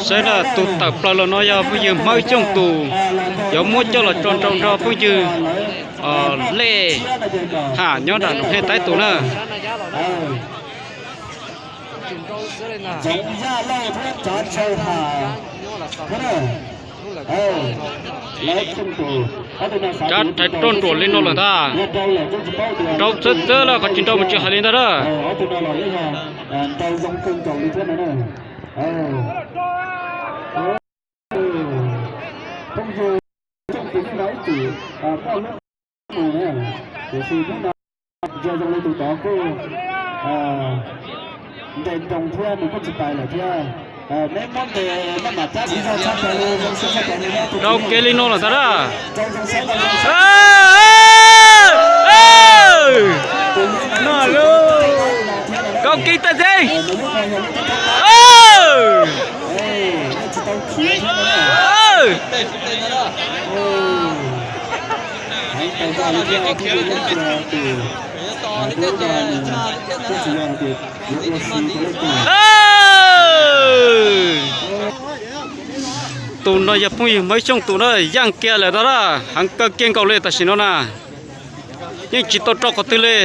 Saib na, tus tawm plaws los no yog phooj ywg Hmawb Xyooj tus, yuav muab coj los tso nrau nrog phooj ywg Lej Ham nyob nram Noo Hej Taib tus na. Rab rhais roj nruam li no lawm ntag. Nrau txawv txawv los qhov tsis nrau mas tsis hais li ntag na. Rau kev li no lawm ntag na. Kaub Keeb tas tseeb. Tus no yog phooj ywg Hmawb Xyooj tus na, yaj kiag lawm ntag na, heev kawg kiag nkaus li tam sim no na. Yeej tsis tau rau qhov twg li.